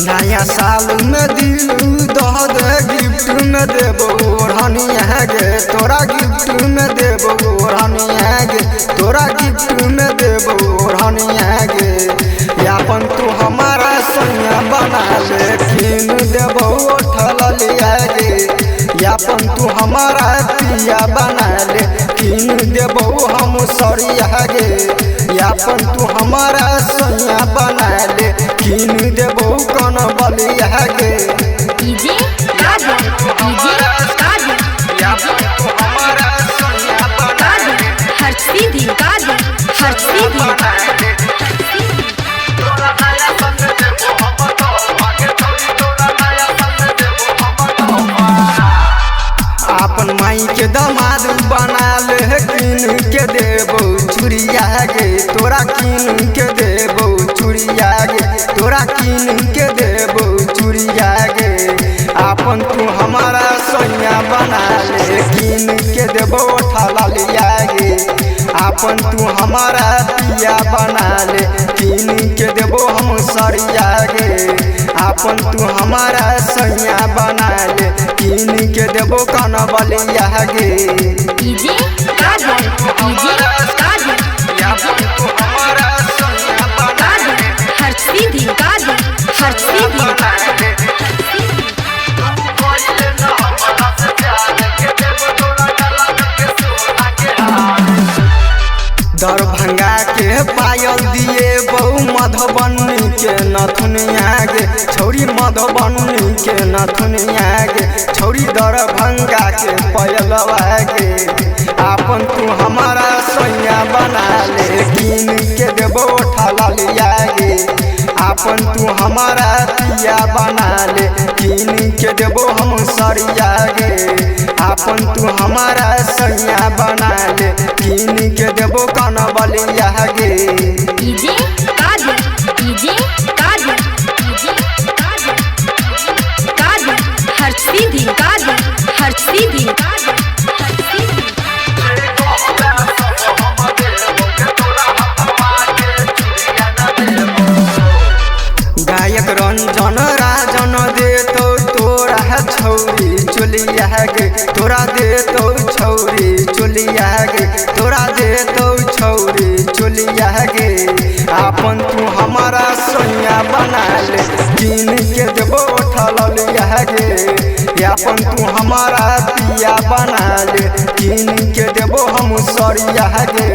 नया साल में दिल दह दे गिफ्ट में देबो ओढ़निया गे, तोरा गिफ्ट में देबो ओढ़निया गे, तोरा गिफ्ट में देबो ओढ़निया गे। यापन तू हमारा सैया बना ले किन देबो ओठल लिया गे, यापन तू हमारा पिया बना ले किन देबो हम सरिया गे, यापन तू हमारा सैया बना ले किन देबो कन बलिया गे। डीजे काजल डीजे काजल यापन तू हमारा सैया बना ले काजल हर सीधी काजल हर सीधी बना ले। तोरा नया संग देबो हम तोहफा के छौरी, तोरा नया संग देबो हम तोहफा। आपन माई के दमाद बना ले किन के देबो चूड़िया गे, तोरा किन के देबो चूड़िया गे, तोरा किन के देबो चूड़िया गे। आपन तू हमारा सैया बना ले किन के देबो ठला लिया गे, आपन तू हमारा पिया बना ले किन के देबो हम सरिया गे, आपन तू हमारा सैया बना ले किन के देबो कन बलिया गे। डीजे काजल डीजे काजल यापन तू हमारा सैया बना काजल ले हर सीधी काजल हर सीधी बना ले। तू कोइले न हमरा से प्यार के देबो तोरा गला के सोना के हार। दरभंगा के पायल दिए बहु मधुबनी के नथुनिया गे, छौरी मधुबनी के नथुनिया गे, छौरी दरभंगा के पायलवा गे। आपन तू हमारा सैया बना ले किन के देबो ठला लिया गे, आपन तू हमारा पिया बना ले किन के देबो हम सरिया गे, आपन तू हमारा सैया बना ले किन के देबो कन बलिया गे। DJ Kajal DJ Kajal DJ Kajal Kajal हर सीधी काजल हर सीधी काजल हर सीधी जे कहबे सब हम देबो के तोरा हथवा के चूड़िया न देबो। गायक रंजन राजन देतो तोरा छौरी चोलिया गे, तोरा देतो छौरी चोलिया गे, तोरा देतो छौरी चोलिया गे। आपन तू हमारा सैया बना ले किन के देबो ठललिया गे, यापन तू हमारा पिया बना ले किन के देबो हम सरिया गे,